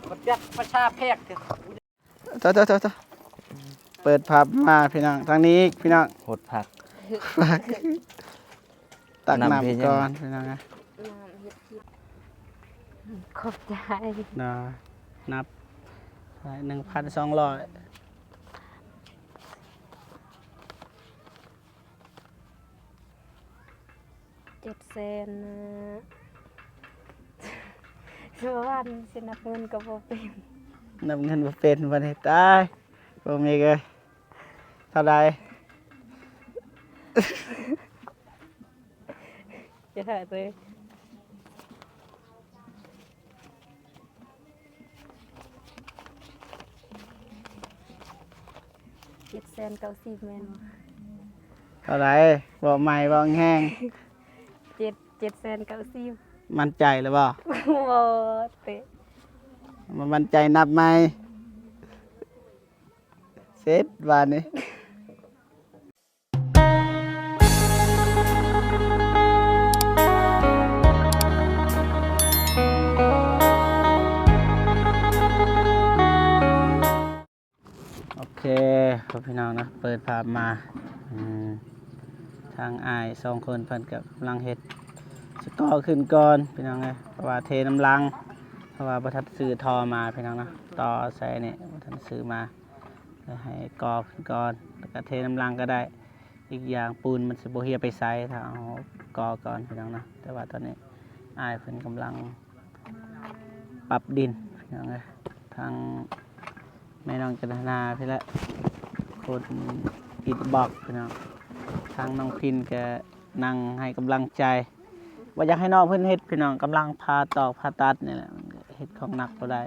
ປະຈັກປະຊາແພກ. ໂຕໆໆໆ ເປີດພາບມາພີ່ນ້ອງ ທາງນີ້ອີກພີ່ນ້ອງ ຫົດຜັກ ຜັກ ຕັກນ້ຳກ່ອນພີ່ນ້ອງ. ນ້ຳເຮັດກິນ ຂອບໃຈ. ນະ ນັບ ໜຶ່ງພັນສອງຮ້ອຍ. ເຈັດແສນນະ ສະຫວັນ ຊິນັບເງິນກໍບໍ່ເປັນ ນັບເງິນບໍ່ເປັນບັດນີ້ ຕາຍ ບໍ່ມີເອີຍ ເທົ່າໃດ? ຢ່າຖ່າຍເລີຍ. ເຈັດແສນເກົ້າສິບແມ່ນບໍ່? ເທົ່າໃດ? ເວົ້າໃໝ່ ເວົ້າແຮງ. ເຈັດ ເຈັດແສນເກົ້າສິບ. ໝັ້ນໃຈແລ້ວບໍ່? ບໍ່ເຕະ. ບໍ່ໝັ້ນໃຈນັບໃໝ່. ເສັດບາດນີ້. ໂອເຄ ພໍ່ພີ່ນ້ອງເນາະ ເປີດພາບມາ ອືມ ທາງອ້າຍສອງຄົນເພິ່ນກໍກຳລັງເຮັດສະກໍຂຶ້ນກ່ອນ ພີ່ນ້ອງເອີຍ ເພາະວ່າເທນ້ຳລັງ ເພາະວ່າບໍ່ທັນຊື້ທໍ່ມາ ພີ່ນ້ອງເນາະ ຕໍ່ໃສ່ນີ້ບໍ່ທັນຊື້ມາ. ແລ້ວໃຫ້ກໍ່ຂຶ້ນກ່ອນ ແລ້ວກໍເທນ້ຳລັງກໍໄດ້ ອີກຢ່າງປູນມັນຊິບໍ່ເຮຍໄປໃສ ຖ້າເຮົາກໍ່ກ່ອນ ພີ່ນ້ອງເນາະ. ແຕ່ວ່າຕອນນີ້ອ້າຍເພິ່ນກຳລັງປັບດິນ ພີ່ນ້ອງເອີຍ ທາງແມ່ນ້ອງຈັນທະນາພີ້ແຫຼະ ຂຸດອິດບລັອກ ພີ່ນ້ອງ ທາງນ້ອງພິນກໍນັ່ງໃຫ້ກຳລັງໃຈ ບໍ່ຢາກໃຫ້ນ້ອງເພິ່ນເຮັດ ພີ່ນ້ອງ ກຳລັງຜ່າຕອກຜ່າຕັດນີ້ແຫຼະ ເຮັດຂອງໜັກບໍ່ໄດ້.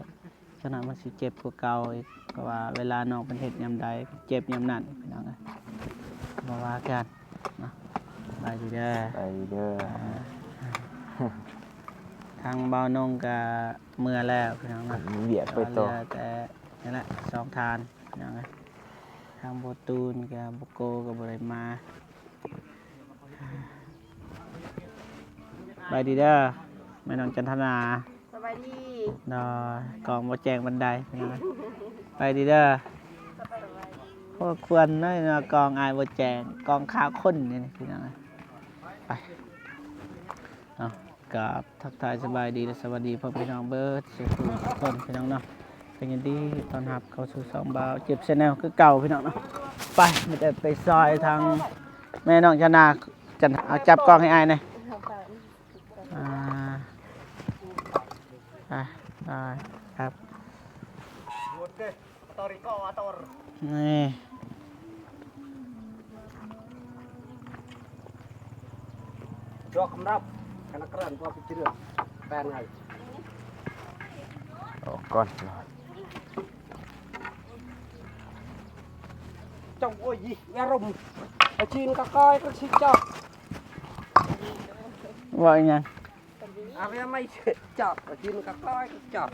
ສະນັ້ນມັນຊິເຈັບກວ່າເກົ່າອີກ ເພາະວ່າເວລານ້ອງເພິ່ນເຮັດຍາມໃດ ເຈັບຍາມນັ້ນ ພີ່ນ້ອງເອີຍ ບໍ່ວ່າກັນເນາະ. ສະບາຍດີເດີ ສະບາຍດີເດີ. ທາງບ່າວນົງກະເມືອແລ້ວ ພີ່ນ້ອງເນາະ ມີວຽກໄປຕໍ່ ເຫຼືອແຕ່ນີ້ແຫຼະ ສອງທ່ານ ພີ່ນ້ອງເອີຍ. ທາງບໍ່ຕູນກັບບໍ່ໂກກໍບໍ່ໄດ້ມາ. ສະບາຍດີເດີ ແມ່ນ້ອງຈັນທະນາ. ສະບາຍດີ. ໂດຍ ກ້ອງບໍ່ແຈ້ງປານໃດ ສະບາຍດີເດີ. ໂອ້ ຄວນນ້ອຍເນາະ ກ້ອງອ້າຍບໍ່ແຈ້ງ ກ້ອງຂາຄົນນີ້ ພີ່ນ້ອງ. ໄປ ເອົາ ກາບທັກທາຍສະບາຍດີ ແລະ ສະຫວັດດີພໍ່ແມ່ພີ່ນ້ອງເບິດສູ່ຜູ້ທຸກຄົນ ພີ່ນ້ອງເນາະ. ກໍຍິນດີຕ້ອນຮັບເຂົ້າສູ່ຊ່ອງບ່າວເຈັບແຊນແນວຄືເກົ່າ ພີ່ນ້ອງເນາະ. ໄປ ມີແຕ່ໄປຊ່ອຍທາງແມ່ນ້ອງຈະນາ ຈັນ ເອົາຈັບກ້ອງໃຫ້ອ້າຍແດ່. ອ່າ ອ່າ ໄດ້ ຄັບ. ນີ້ ດອກກຳລັບ ຂະໜາດກຣານ ພວກພິຈິເລືອກແປນໄງ ອອກກ່ອນ ເຈົ້າ ໂອ້ຍ ອາລົມ ອາຈີນກະກອຍກະຊິເຈົ້າ ເວົ້າອີຫຍັງ? ອາເວໄມຈັບ ກິນກະກອຍກະຈັບ.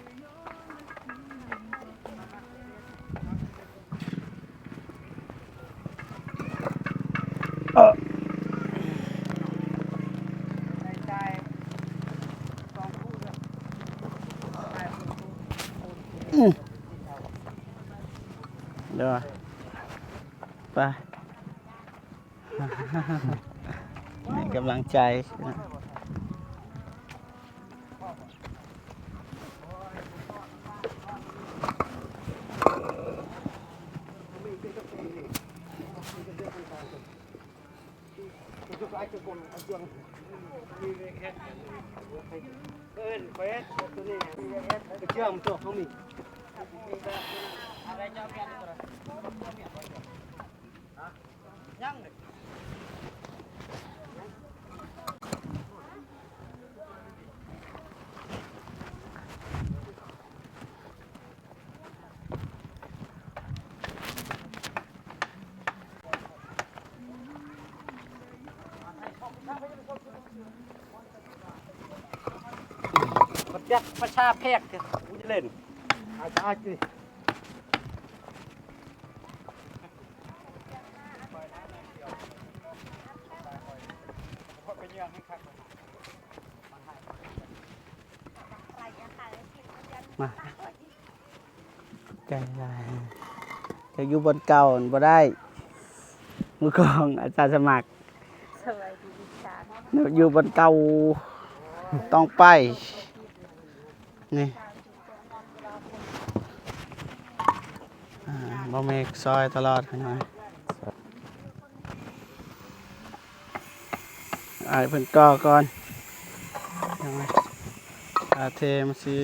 ເດີ ໄປ. ໃຫ້ກຳລັງໃຈ. ໄປ ຈັກປະຊາແພກ ກູຈະເຫຼັ້ນ ອາດ ອາດ ມາ ຂອບໃຈຫຼາຍ ຈະຢູ່ບ່ອນເກົ່າບໍ່ໄດ້ ມືກອງອາສາສະໝັກ ສະບາຍດີອີສານ ຢູ່ບ່ອນເກົ່າຕ້ອງໄປ ນີ້ ອ່າ ບໍ່ແມ່ນຊອຍຕະຫຼອດພີ່ນ້ອງ. ອ້າຍເພິ່ນກໍ່ກ່ອນ ອາເທມາຊິ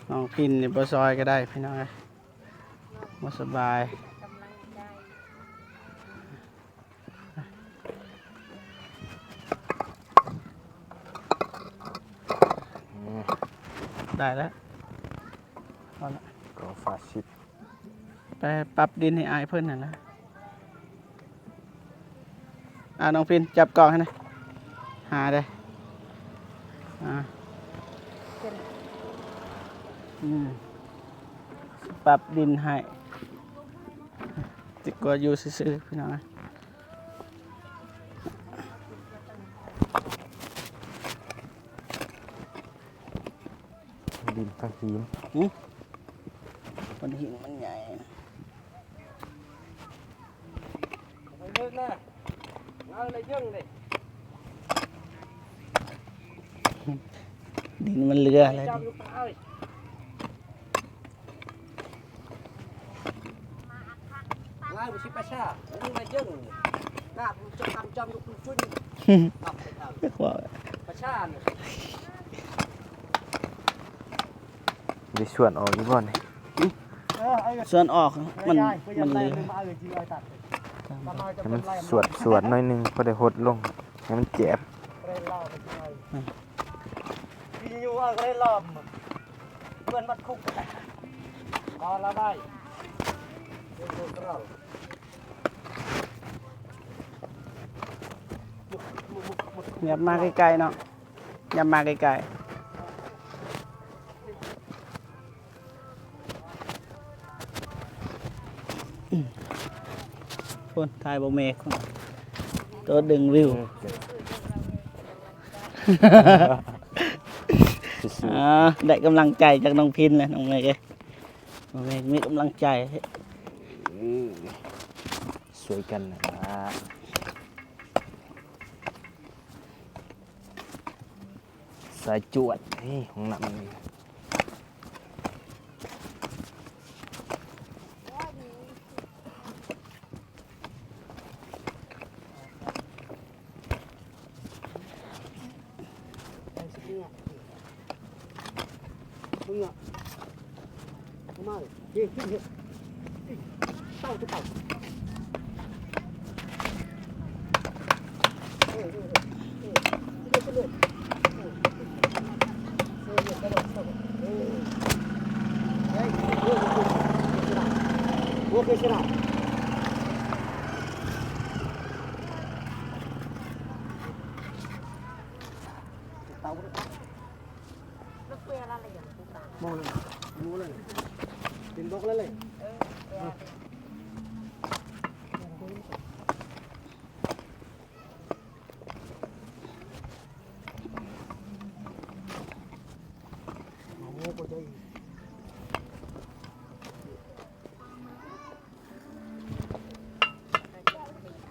ນ້ອງພິນນີ້ບໍ່ຊ່ອຍກໍໄດ້ພີ່ນ້ອງເອີຍ ບໍ່ສະບາຍ. ອືມ ໄດ້ແລ້ວ ພໍແລ້ວ ກໍຝາຊິດ ໄປປັບດິນໃຫ້ອ້າຍເພິ່ນຫັ້ນລະ. ອ່າ ນ້ອງພິນ ຈັບກ້ອງໃຫ້ແດ່ ຫາເດ້ ອ່າ ອືມ ປັບດິນໃຫ້ ດີກວ່າຢູ່ຊື່ໆ ພີ່ນ້ອງ. ດິນກັບຫີນ ຫື ກ້ອນຫີນມັນໃຫຍ່ ດິນມັນເຫຼືອແລ້ວ. ໄດ້ສວນອອກຢູ່ບໍ່ນີ້? ສວນອອກ ມັນ ມັນເຫຼືອ ໃຫ້ມັນສວດໆ ໜ້ອຍໜຶ່ງ ພໍໄດ້ຫົດລົງ ໃຫ້ມັນແຈບ. ຫຍັບມາໃກ້ໆ ເນາະ ຫຍັບມາໃກ້ໆ. ພຸ້ນ ຖ່າຍບໍ່ແມ່ນ ໂຕດຶງວິວ ອືມ ອ່າ ໄດ້ກຳລັງໃຈຈາກນ້ອງພິນແຫຼະ ນ້ອງເມກເອີຍ ນ້ອງເມກມີກຳລັງໃຈ ຊ່ວຍກັນນະ ສາຍຈວດ ນີ້ ຫ້ອງນ້ຳນີ້.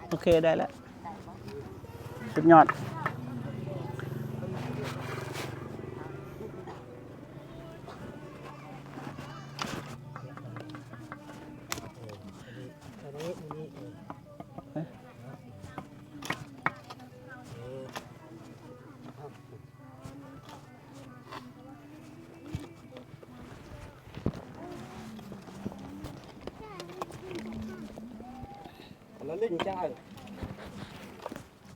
ໂອເຄ ໄດ້ແລ້ວ ສຸດຍອດ.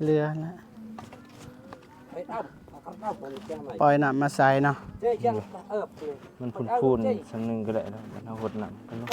ເຫຼືອນະ ປ່ອຍນ້ຳມາໃສ່ເນາະ ມັນພຸ້ນໆ ສ່ຳໜຶ່ງກໍໄດ້ແລ້ວ ມັນເຮົາຫົດນ້ຳກັນເນາ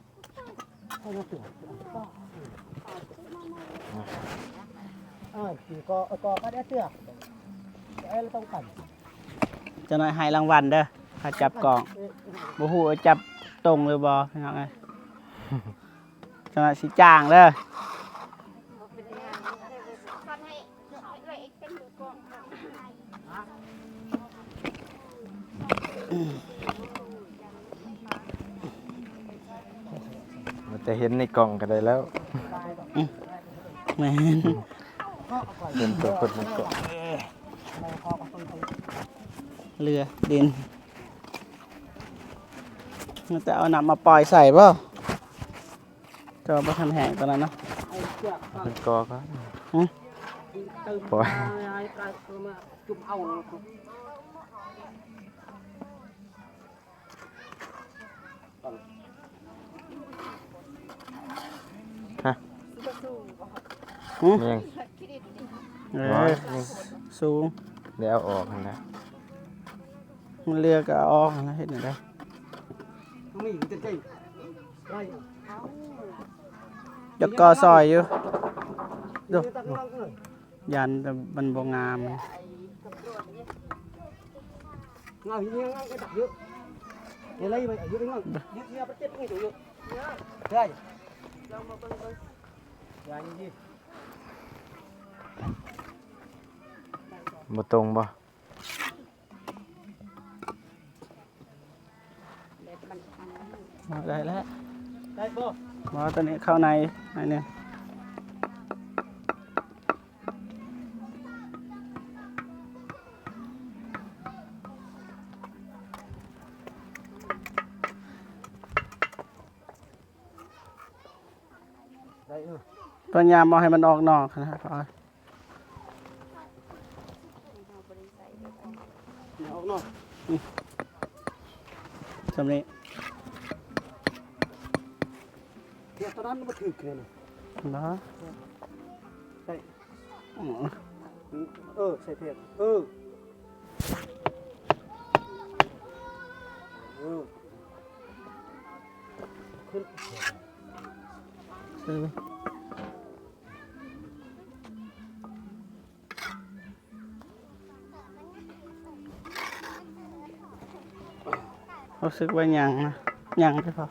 ເອີ ກໍ ກໍ ກໍໄດ້ເທື່ອ ເອີ ຕ້ອງກັນ. ຈັກໜ້ອຍໃຫ້ລາງວັນເດີ ຖ້າຈັບກ້ອງ ບໍ່ຮູ້ວ່າຈັບຕົງຫຼືບໍ່ ພີ່ນ້ອງເອີຍ. ຈັກໜ້ອຍຊິຈ້າງເດີ. ແຕ່ເຫັນໃນກ້ອງກໍໄດ້ແລ້ວ. ອືມ ແມ່ນ ເຫັນຕົວຄົນໃນກ້ອງ. ເຫຼືອດິນ ມັນຈະເອົານ້ຳມາປ່ອຍໃສ່ບໍ່? ຈະບໍ່ທັນແຫ້ງຕອນນັ້ນເນາະ. ມັນກໍ ກໍ ຫຶ ປ່ອຍ. ຮະ ຫຶ ແມ່ນຫຍັງ? ເອີ ສູງ ໄດ້ເອົາອອກຫັ້ນນະ. ມັນເຫຼືອກໍເອົາອອກຫັ້ນນະ ເຮັດແນວໃດ? ຈະກໍ່ຊອຍຢູ່ ຢ້ານແຕ່ມັນບໍ່ງາມ. ບໍ່ຕົງບໍ່? ມາໄດ້ແລ້ວ ໄດ້ບໍ່? ມາຕອນນີ້ເຂົ້າໃນໜ້ອຍໜຶ່ງ. ໄດ້ເອີ ພະຍາຍາມບໍ່ໃຫ້ມັນອອກນອກຫັ້ນນະ. ອອກເນາະ ອືມ ຊ່ຳນີ້ ເທດຕອນນັ້ນບໍ່ຖືກເລີຍນະ. ບໍ່ ໃສ່ ອືມ ເອີ ໃສ່ເທດ ເອີ ເອີ ຂຶ້ນ ເອີ. ຮູ້ສຶກວ່າຍັງນະ ຍັງແຕ່ພໍ.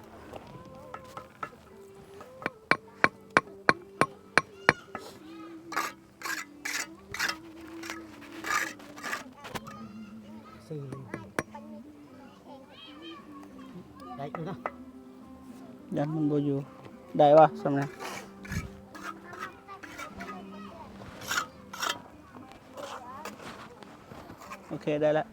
ໄດ້ຢູ່ນະ ຢ້ານມັນບໍ່ຢູ່. ໄດ້ບໍ່ຊ່ຳນັ້ນ? ໂອເຄ ໄດ້ລະ.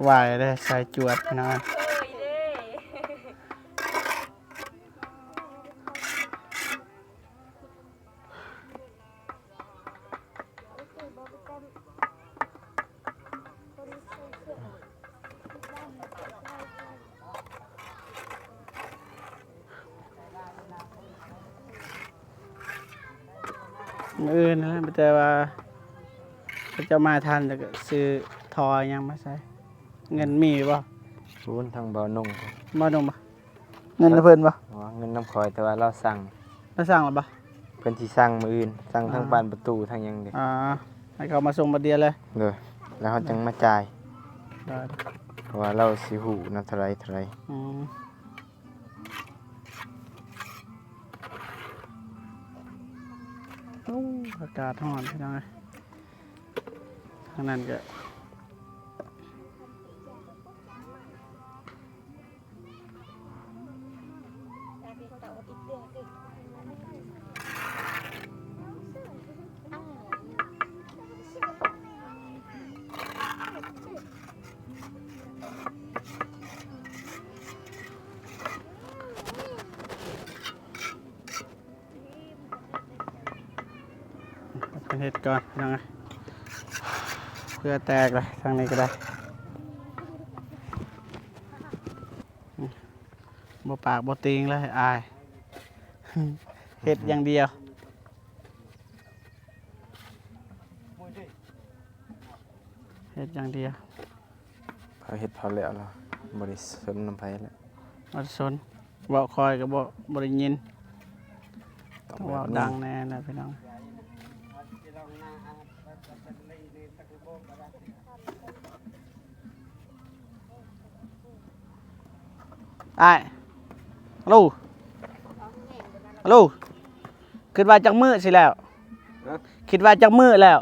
ໄຫວເດ້ ສາຍຈວດພີ່ນ້ອງ. ມື້ອື່ນຫັ້ນແຫຼະ ມີແຕ່ວ່າເຂົາເຈົ້າມາທັນ ແລ້ວກໍຊື້ທໍ່ຫຍັງມາໃສ່. ເງິນມີຢູ່ບໍ່? ພຸ້ນ ທາງບ່າວນົງ ບ່າວນົງບໍ່? ເງິນນຳເພິ່ນບໍ່? ບໍ່ ເງິນນຳຂ້ອຍ ແຕ່ວ່າລາວສັ່ງ ລາວສັ່ງແລ້ວບໍ່? ເພິ່ນຊິສັ່ງມື້ອື່ນ ສັ່ງທັງ ອ່າ ບານປະຕູທັງຫຍັງເດ້. ອ່າ ໃຫ້ເຂົາມາສົ່ງບາດດຽວເລີຍ. ໂດຍ ແລ້ວເຮົາຈັ່ງມາຈ່າຍ. ໂດຍ ເພາະວ່າລາວຊິຮູ້ນຳເທົ່າໃດເທົ່າໃດ. ອືມ ໂອ້ ອາກາດຮ້ອນພີ່ນ້ອງເອີຍ ທາງນັ້ນກໍ ອ່າ ເຮັດກ່ອນພີ່ນ້ອງເອີຍ ເພື່ອແຕກເລີຍ ທາງນີ້ກໍໄດ້ ບໍ່ປາກບໍ່ຕີງເລີຍ ອາຍ ເຮັດຢ່າງດຽວ ເຮັດຢ່າງດຽວ ເຂົາເຮັດເຂົາແລ້ວລະ ບໍ່ໄດ້ສົນນຳໃຜແລ້ວ ບໍ່ໄດ້ສົນ ເວົ້າຄ່ອຍກໍບໍ່ ບໍ່ໄດ້ຍິນ ຕ້ອງເວົ້າດັງແດ່ນະພີ່ນ້ອງ ອ້າຍ ຮາໂລ ຮາໂລ ຄິດວ່າຈັກມື້ຊິແລ້ວ ຮະ ຄິດວ່າຈັກມື້ແລ້ວ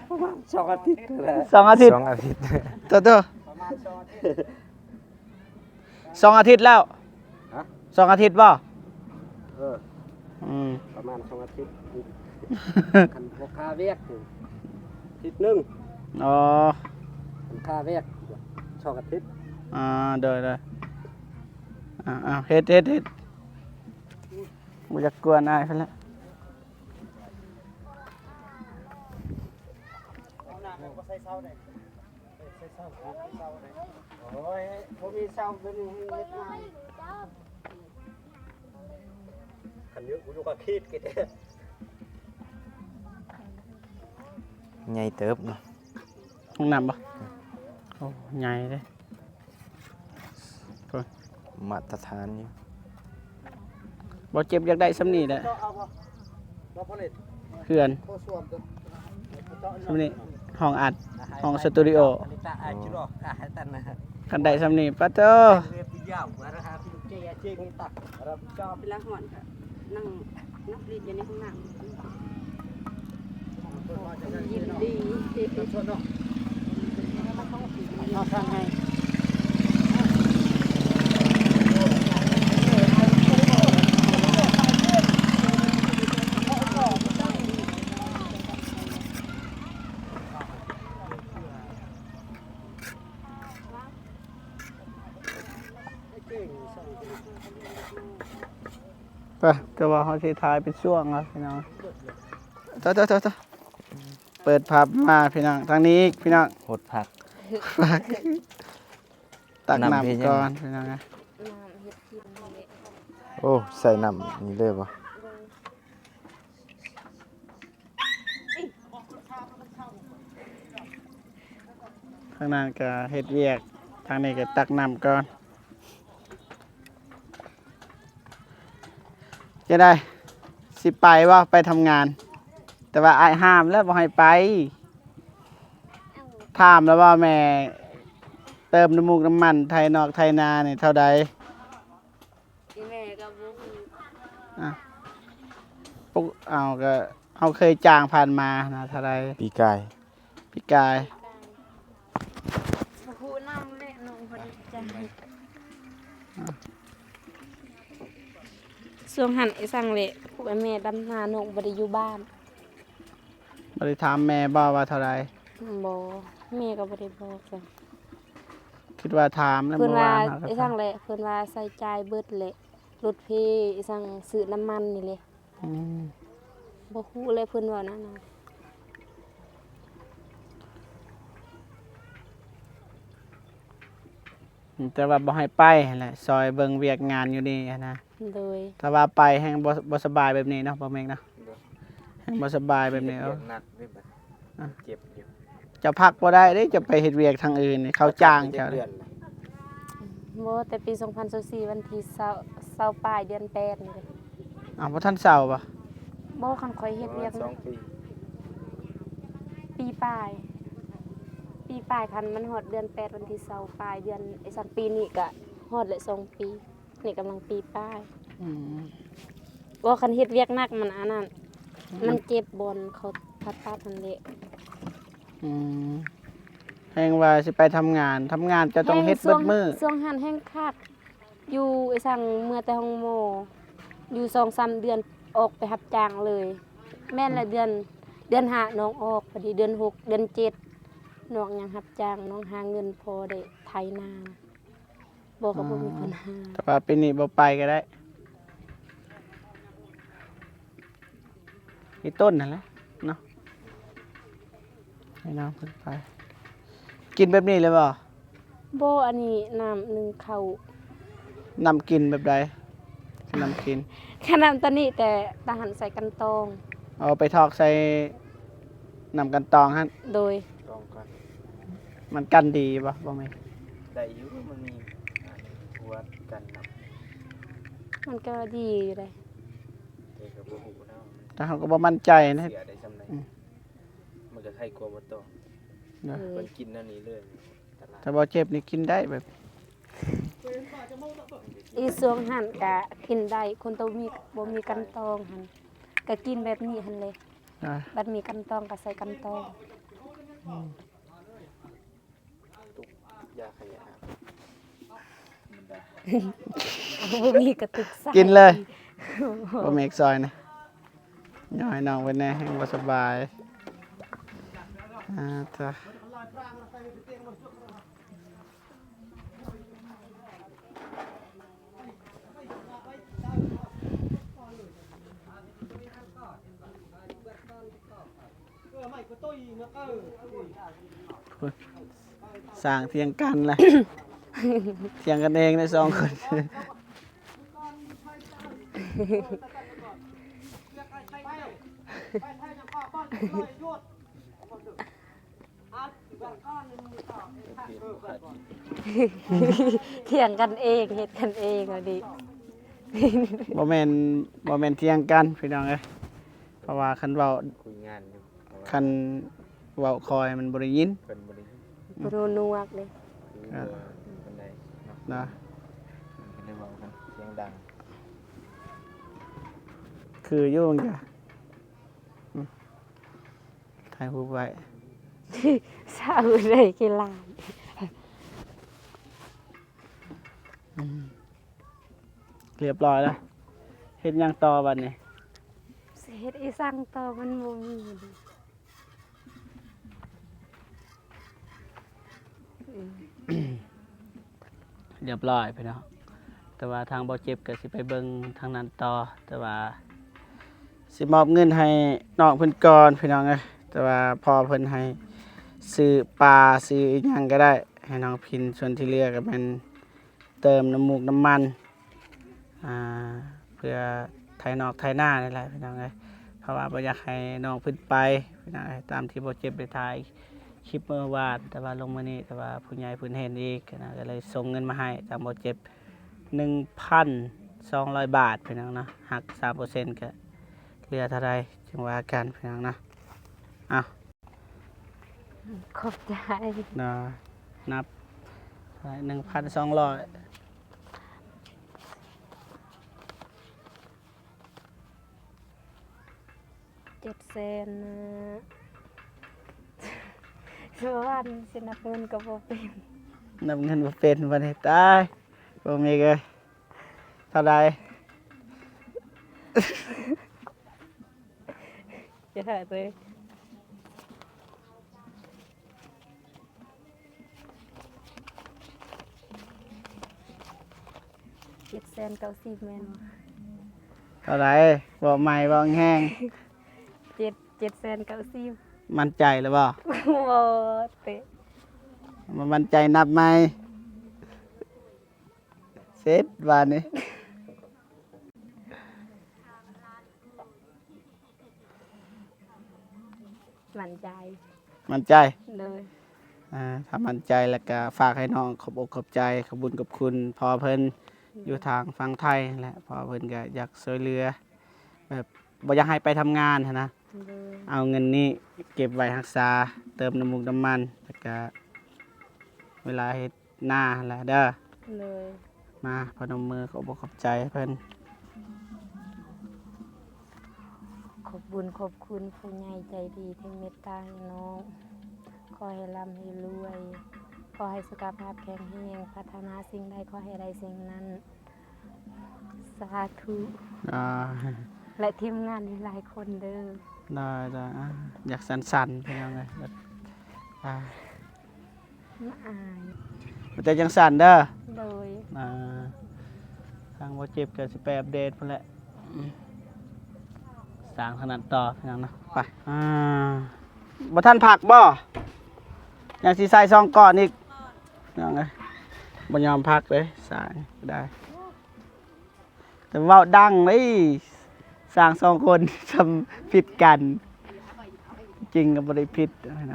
ປະມານສອງອາທິດແລ້ວ ສອງອາທິດ ສອງອາທິດ ໂຕໆ ປະມານສອງອາທິດ ສອງອາທິດແລ້ວ ຮະ ສອງອາທິດບໍ່? ເອີ ອືມ ປະມານສອງອາທິດ ຄັນບໍ່ຄາວຽກ ອາທິດໜຶ່ງ ອໍ ຄັນຄາວຽກ ສອງອາທິດ ອ່າ ໂດຍໆ ອ່າ ເຮັດ ເຮັດ ເຮັດ ບໍ່ຢາກກວນອ້າຍເພິ່ນລະ ໂອ້ຍ ບໍ່ມີເຊົາ ເປັນເຮັດງານ ຄັນຢູ່ ຢູ່ກໍຂີດກິນ ໃຫຍ່ເຕີບເນາະ ຫ້ອງນ້ຳບໍ່? ໂອ້ ໃຫຍ່ເດ້ ມາດຕະຖານຢູ່ ບໍ່ເຈັບ ຢາກໄດ້ຊ່ຳນີ້ແຫຼະ ເພື່ອນ ຊ່ຳນີ້ ຫ້ອງອັດ ຫ້ອງສະຕູດິໂອ ຄັນໄດ້ຊ່ຳນີ້ ປະໂທ ເວລາຮ້ອນກະນັ່ງ ນັ່ງລີດຢູ່ໃນຫ້ອງນ້ຳ ຍິນດີ ເອົາທາງໃຫ້ ໄປ ແຕ່ວ່າເຮົາຊິຖ່າຍເປັນຊ່ວງເນາະພີ່ນ້ອງ ເຕີໆໆໆ ເປີດພາບມາພີ່ນ້ອງ ທາງນີ້ອີກພີ່ນ້ອງ ຫົດຜັກ ຕັກນ້ຳກ່ອນພີ່ນ້ອງ ນ້ຳເຮັດກິນນີ້ແຫຼະ ໂອ້ ໃສ່ນ້ຳນີ້ເລີຍບໍ່? ທາງນັ້ນກໍເຮັດວຽກ ທາງນີ້ກໍຕັກນ້ຳກ່ອນ ຈະໄດ້ ຊິໄປບໍ່? ໄປທຳງານ ແຕ່ວ່າອ້າຍຫ້າມແລ້ວບໍ່ໃຫ້ໄປ ຖາມແລ້ວວ່າແມ່ເຕີມນ້ຳມູກນ້ຳມັນໄຖນອກໄຖນານີ້ເທົ່າໃດ? ອີແມ່ກໍບໍ່ຮູ້ ອ່ະ ປຸກເອົາ ກໍເຮົາເຄີຍຈ້າງຜ່ານມານະ ເທົ່າໃດ? ປີກາຍ ປີກາຍ ບໍ່ຮູ້ນຳແຫຼະ ນ້ອງບໍ່ໄດ້ຈ່າງ ຊ່ວງຫັ້ນໄອ້ສັງແຫຼະ ພວກແມ່ດຳນາ ນ້ອງບໍ່ໄດ້ຢູ່ບ້ານ. ບໍ່ໄດ້ຖາມແມ່ບໍ່ວ່າເທົ່າໃດ? ບໍ່ ແມ່ກໍບໍ່ໄດ້ບອກຈ້ະ ຄິດວ່າຖາມແລ້ວ ເພິ່ນວ່າ ບໍ່ວ່າ ອີສັງແຫຼະ ເພິ່ນວ່າໃຊ້ຈ່າຍເບິດແຫຼະ ລົດເພ ອີສັງ ຊື້ນ້ຳມັນນີ້ແຫຼະ ອືມ ບໍ່ຮູ້ແຫຼະ ເພິ່ນເວົ້ານັ້ນນະ ແຕ່ວ່າບໍ່ໃຫ້ໄປຫັ້ນແຫຼະ ຊ່ອຍເບິ່ງວຽກງານຢູ່ນີ້ຫັ້ນນະ ໂດຍ ຖ້າວ່າໄປແຮ່ງບໍ່ ບໍ່ສະບາຍແບບນີ້ເນາະ ບໍ່ແມ່ນເນາະ ໂດຍ ແຮ່ງບໍ່ສະບາຍແບບນີ້ ເຮັດວຽກໜັກເດ້ບັດ ອ່ະ ເຈັບຢູ່ ເຈົ້າພັກບໍ່ໄດ້ເດ້ ເຈົ້າໄປເຮັດວຽກທາງອື່ນນີ້ ເຂົາຈ້າງເຈົ້າ ເຈົ້າພັກໄປຈັກເດືອນລະ ບໍ່ ແຕ່ປີສອງພັນຊາວສີ່ ວັນທີຊາວ ຊາວປາຍເດືອນແປດນີ້ເດ້ ອ້າວ ບໍ່ທັນເຊົາບໍ່? ບໍ່ ຄັນຂ້ອຍເຮັດວຽກ ປະມານສອງປີ ປີປາຍ ປີປາຍ ຄັນມັນຮອດເດືອນແປດ ວັນທີຊາວປາຍເດືອນ ໄອ້ສັກ ປີນີ້ກະຮອດແລ້ວສອງປີ ນີ້ກຳລັງປີປາຍ ອືມ ບໍ່ ຄັນເຮັດວຽກໜັກມັນອັນນັ້ນ ອືມ ມັນເຈັບບ່ອນເຂົາຜ່າຕັດຫັ້ນແຫຼະ ອືມ ແຮ່ງວ່າຊິໄປທຳງານ ທຳງານເຈົ້າຕ້ອງເຮັດເບິດມື້ ແຮ່ງຊ່ວງ ຊ່ວງຫັ້ນແຮ່ງຄັກ ຢູ່ໄອ້ສັງ ເມືອແຕ່ໂຮງໝໍ ຢູ່ສອງສາມເດືອນອອກໄປຮັບຈ້າງເລີຍ ແມ່ນແຫຼະ ອືມ ເດືອນ ເດືອນຫ້ານ້ອງອອກ ພໍດີເດືອນຫົກ ເດືອນເຈັດ ນ້ອງຍັງຮັບຈ້າງ ນ້ອງຫາເງິນພໍໄດ້ໄຖນາ ບໍ່ກໍບໍ່ມີ ອືມ ບັນຫາ ແຕ່ວ່າປີນີ້ບໍ່ໄປກໍໄດ້ ອີຕົ້ນຫັ້ນແຫຼະເນາະ ໃຫ້ນ້ອງເພິ່ນໄປ ກິນແບບນີ້ເລີຍບໍ່? ບໍ່ ອັນນີ້ນ້ຳໜຶ້ງເຂົ້າ. ນ້ຳກິນແບບໃດ? ນ້ຳກິນ ແຄ່ນ້ຳໂຕນີ້ ແຕ່ຕາຫັ້ນໃສ່ກັ່ນຕອງ. ເອົາໄປຖອກໃສ່ນ້ຳກັ່ນຕອງຫັ້ນ. ໂດຍ ຕອງກ່ອນ. ມັນກັ່ນດີບໍ່? ບໍ່ແມ່ນ ໄດ້ຢູ່ ມັນມີ ອັນ ຫົວກັ່ນເນາະ. ມັນກໍດີຢູ່ເດ້ ແຕ່ກໍບໍ່ຮູ້ນຳ ແຕ່ເຮົາກໍບໍ່ໝັ້ນໃຈນະ. ເສຍໄດ້ສ່ຳໃດ ອືມ ມັນກໍໄຄກວ່າບໍ່ຕ້ອງ. ເອີ ເພິ່ນກິນແນວນີ້ເລີຍ ຕະຫຼາດ. ຖ້າບໍ່ເຈັບນີ້ກິນໄດ້ແບບ ອີຊ່ວງຫັ້ນກະກິນໄດ້ ຄົນໂຕມີ ບໍ່ມີກັ່ນຕອງຫັ້ນ ກະກິນແບບນີ້ຫັ້ນເລີຍ. ອ່າ ບັດມີກັ່ນຕອງກະໃສ່ກັ່ນຕອງ. ອືມ ຕຸກຢາຂະຫຍາດ ບໍ່ມີກະຕຸກໃສ່ ກິນເລີຍ. ບໍ່ມີອີກຊອຍນະ ຫຍໍ້ໃຫ້ນ້ອງເພິ່ນແດ່ ແຮງບໍ່ສະບາຍ. ອ່າ ເທາະ ສ້າງຖຽງກັນລະ ຖຽງກັນເອງໄດ້ສອງຄົນ. ຖຽງກັນເອງ ເຮັດກັນເອງເອົາດິ. ບໍ່ແມ່ນ ບໍ່ແມ່ນຖຽງກັນພີ່ນ້ອງເອີຍ ເພາະວ່າຄັນເວົ້າ ຄຸຍງານຢູ່ ຄັນເວົ້າຄ່ອຍມັນບໍ່ໄດ້ຍິນ ເພິ່ນບໍ່ໄດ້ຍິນ ບໍ່ຮູ້ໜວກເດ້. ອ່າ ເພິ່ນໄດ້ເນາະ ເພິ່ນກໍເລີຍເວົ້າກັນສຽງດັງ ຄືຢູ່ ຖ່າຍຮູບໄວ້ ສາວເລີຍຂີ້ລ້ານ. ອືມ ຮຽບຮ້ອຍແລ້ວ ເຮັດຫຍັງຕໍ່ບັດນີ້? ຊິເຮັດອີ່ສັງຕໍ່ ມັນບໍ່ມີ. ຮຽບຮ້ອຍພີ່ນ້ອງ ແຕ່ວ່າທາງບໍ່ເຈັບກໍຊິໄປເບິ່ງທາງນັ້ນຕໍ່ ແຕ່ວ່າຊິມອບເງິນໃຫ້ນ້ອງເພິ່ນກ່ອນພີ່ນ້ອງເອີຍ ແຕ່ວ່າພໍ່ເພິ່ນໃຫ້ຊື້ປາຊື້ອີ່ຫຍັງກໍໄດ້ໃຫ້ນ້ອງພິນ ສ່ວນທີ່ເຫຼືອກໍແມ່ນເຕີມນ້ຳມູກນ້ຳມັນ ອ່າ ເພື່ອໄຖນອກໄຖນານີ້ແຫຼະພີ່ນ້ອງເອີຍ ເພາະວ່າບໍ່ຢາກໃຫ້ນ້ອງເພິ່ນໄປພີ່ນ້ອງເອີຍ ຕາມທີ່ບໍ່ເຈັບໄດ້ຖ່າຍ ຄລິບມື້ວານ ແຕ່ວ່າລົງມື້ນີ້ ແຕ່ວ່າຜູ້ໃຫຍ່ເພິ່ນເຫັນອີກນະ ກໍເລີຍສົ່ງເງິນມາໃຫ້ທາງບໍ່ເຈັບ ໜຶ່ງພັນສອງຮ້ອຍບາດ ພີ່ນ້ອງເນາະ ຫັກສາມເປີເຊັນ ກໍເຫຼືອເທົ່າໃດຈຶ່ງວ່າກັນ ພີ່ນ້ອງເນາະ. ເອົາ ຂອບໃຈ ເນາະ ນັບ ໜຶ່ງພັນສອງຮ້ອຍ ເຈັດແສນນະ ສະຫວັນ ຊິນັບເງິນກໍບໍ່ເປັນ ນັບເງິນບໍ່ເປັນບັດນີ້ ຕາຍ ບໍ່ມີເອີຍ ເທົ່າໃດ? ຢ່າຖ່າຍເລີຍ. ເຈັດແສນເກົ້າສິບແມ່ນບໍ່? ເທົ່າໃດ? ເວົ້າໃໝ່ ເວົ້າແຮງ. ເຈັດ ເຈັດແສນເກົ້າສິບ. ໝັ້ນໃຈແລ້ວບໍ່? ບໍ່ເຕະ. ບໍ່ໝັ້ນໃຈ ນັບໃໝ່. ເສັດບາດນີ້. ໝັ້ນໃຈ. ໝັ້ນໃຈ? ໂດຍ. ອ່າ ຖ້າໝັ້ນໃຈແລ້ວກະຝາກໃຫ້ນ້ອງຂອບອົກຂອບໃຈ ຂອບບຸນຂອບຄຸນພໍ່ເພິ່ນ ໂດຍ ຢູ່ທາງຝັ່ງໄທແຫຼະ ເພາະວ່າເພິ່ນກະຢາກຊ່ວຍເຫຼືອ ແບບບໍ່ຢາກໃຫ້ໄປທຳງານຫັ້ນນະ. ໂດຍ. ເອົາເງິນນີ້ເກັບໄວ້ຮັກສາ ເຕີມນ້ຳມູກນ້ຳມັນ ແລ້ວກະເວລາເຮັດ ໜ້າຫັ້ນແຫຼະເດີ. ໂດຍ. ມາພະນົມມືຂອບອົກຂອບໃຈເພິ່ນ. ຂອບບຸນຂອບຄຸນຜູ້ໃຫຍ່ໃຈດີທີ່ເມດຕາໃຫ້ນ້ອງ. ຂໍໃຫ້ລ່ຳໃຫ້ລວຍ. ຂໍໃຫ້ສຸຂະພາບແຂງແຮງ. ປາດຖະໜາສິ່ງໃດຂໍໃຫ້ໄດ້ສິ່ງນັ້ນ. ສາທຸ. ອ່າ ແລະ ທີມງານອີກຫຼາຍຄົນເດີ. ໄດ້ໆ ອ່າ ຢາກສັ່ນໆ ພີ່ນ້ອງເອີຍ ອ່າ ອາຍ ແຕ່ຈັ່ງຊັ້ນເດີ. ໂດຍ. ອ່າ ທາງບໍ່ເຈັບກໍຊິໄປອັບເດດພຸ້ນແຫຼະ. ອືມ. ສ້າງທາງນັ້ນຕໍ່ພີ່ນ້ອງເນາະ ໄປ ອ່າ ບໍ່ທັນພັກບໍ່? ຍັງຊິໃສ່ສອງກ້ອນອີກ ພີ່ນ້ອງເອີຍ ບໍ່ຍອມພັກເລີຍ ສ້າງກໍໄດ້ ແຕ່ເວົ້າດັງເດ້ ສ້າງສອງຄົນຊ່ຳຜິດກັນ ຈິງກໍບໍ່ໄດ້ຜິດນະ. ນ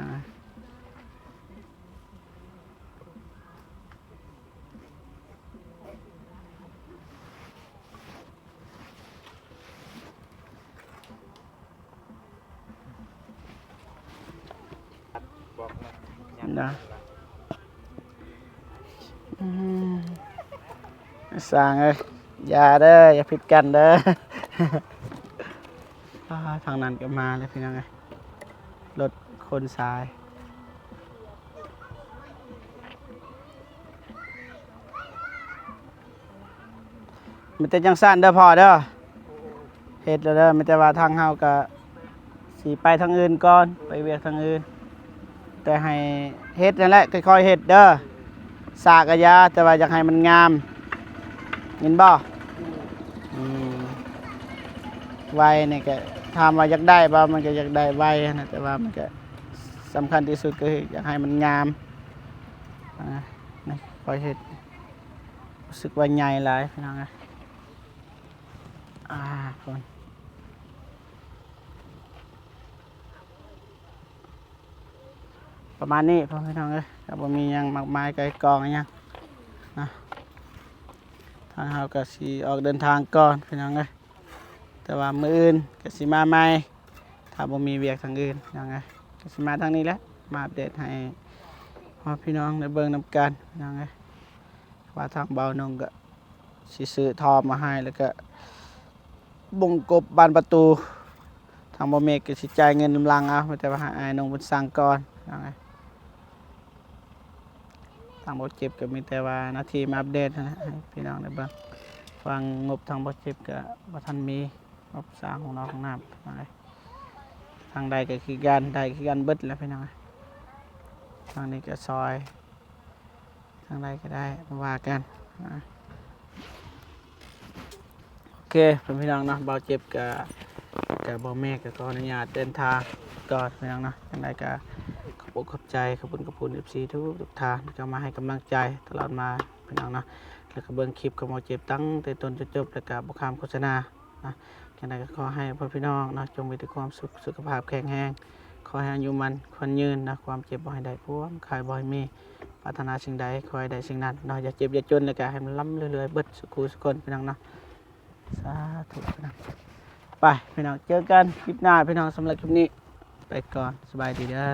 ະ ອືມ ຊ່າງເອີຍ ຢ່າເດີ ຢ່າຜິດກັນເດີ. ອ່າ ທາງນັ້ນກໍມາແລ້ວພີ່ນ້ອງເອີຍ ລົດຂົນຊາຍ. ມີແຕ່ຈັ່ງຊັ້ນເດີພໍ່ເດີ ເຮັດແລ້ວເດີ ມີແຕ່ວ່າທາງເຮົາກະຊິໄປທາງອື່ນກ່ອນ ໄປວຽກທາງອື່ນ ແຕ່ໃຫ້ເຮັດນັ້ນແຫຼະ ຄ່ອຍໆເຮັດເດີ ຊ້າກະຢ່າ ແຕ່ວ່າຢາກໃຫ້ມັນງາມ ເຫັນບໍ່? ອືມ ໄວນີ້ກະ ຖາມວ່າຢາກໄດ້ບໍ່? ມັນກະຢາກໄດ້ໄວຫັ້ນນະ ແຕ່ວ່າມັນກະສຳຄັນທີ່ສຸດ ກະຄືຢາກໃຫ້ມັນງາມ ອ່າ ນີ້ ຄ່ອຍເຮັດ ຮູ້ສຶກວ່າໃຫຍ່ຫຼາຍພີ່ນ້ອງເອີຍ ອ່າ ຄົນ ປະມານນີ້ພໍ່ແມ່ພີ່ນ້ອງເອີຍ ກໍບໍ່ມີຫຍັງມາກມາຍໄກ່ກອງຫຍັງນະ ທາງເຮົາກໍຊິອອກເດີນທາງກ່ອນພີ່ນ້ອງເອີຍ ແຕ່ວ່າມື້ອື່ນກໍຊິມາໃໝ່ ຖ້າບໍ່ມີວຽກທາງອື່ນພີ່ນ້ອງເອີຍ ກໍຊິມາທາງນີ້ແຫຼະ ມາອັບເດດໃຫ້ພໍ່ແມ່ພີ່ນ້ອງໄດ້ເບິ່ງນຳກັນພີ່ນ້ອງເອີຍ ວ່າທາງບ່າວນົງກໍ ຊິຊື້ທໍ່ມາໃຫ້ ແລ້ວກະບົງກົບບານປະຕູ ທາງບ່າວເມກກໍຊິຈ່າຍເງິນນຳຫຼັງເອົາ ມີແຕ່ວ່າໃຫ້ອ້າຍນົງເພິ່ນສັ່ງກ່ອນ ທາງບ່າວເຈັບກໍມີແຕ່ວ່າໜ້າທີ່ມາອັບເດດຫັ້ນແຫຼະ ໃຫ້ພີ່ນ້ອງໄດ້ເບິ່ງ ວາງງົບທາງບ່າວເຈັບກໍບໍ່ທັນມີ ງົບສ້າງຫ້ອງນອນຫ້ອງນ້ຳ ທາງໃດກໍຄືກັນ ໄດ້ຄືກັນເບິດແຫຼະພີ່ນ້ອງ ທາງນີ້ກໍຊ່ອຍ ທາງໃດກໍໄດ້ ບໍ່ວ່າກັນ ອ່າ ໂອເຄ ເພື່ອນພີ່ນ້ອງເນາະ ບ່າວເຈັບກະ ກະບ່າວເມກກະຂໍອະນຸຍາດເດີນທາງກ່ອນພີ່ນ້ອງເນາະ ຈັ່ງໃດກະຂອບອົກຂອບໃຈ ຂອບຄຸນຂອບຄຸນ ເອັຟຊີ ທຸກໆທ່ານທີ່ເຂົ້າມາໃຫ້ກຳລັງໃຈຕະຫຼອດມາພີ່ນ້ອງເນາະ ແລ້ວກະເບິ່ງຄລິບຂອງບ່າວເຈັບຕັ້ງແຕ່ຕົ້ນຈົນຈົບ ແລ້ວກະບໍ່ຂ້າມໂຄສະນາ ນະ ຈັ່ງໃດກໍຂໍໃຫ້ພໍ່ແມ່ພີ່ນ້ອງເນາະ ຈົ່ງມີແຕ່ຄວາມສຸກ ສຸຂະພາບແຂງແຮງ ຂໍໃຫ້ອາຍຸໝັ້ນຂວັນຍືນນະ ຄວາມເຈັບບໍ່ໃຫ້ໄດ້ ຄວາມໄຂ້ບໍ່ໃຫ້ມີ ປາດຖະໜາສິ່ງໃດຂໍໃຫ້ໄດ້ສິ່ງນັ້ນເນາະ ຢ່າເຈັບຢ່າຈົນ ແລ້ວກໍໃຫ້ມັນລ່ຳລວຍໆເບິດສູ່ຄູ່ສູ່ຄົນພີ່ນ້ອງເນາະ ສາທຸພີ່ນ້ອງ ໄປພີ່ນ້ອງ ເຈີກັນຄລິບໜ້າພີ່ນ້ອງ ສຳລັບຄລິບນີ້ໄປກ່ອນ ສະບາຍດີເດີ.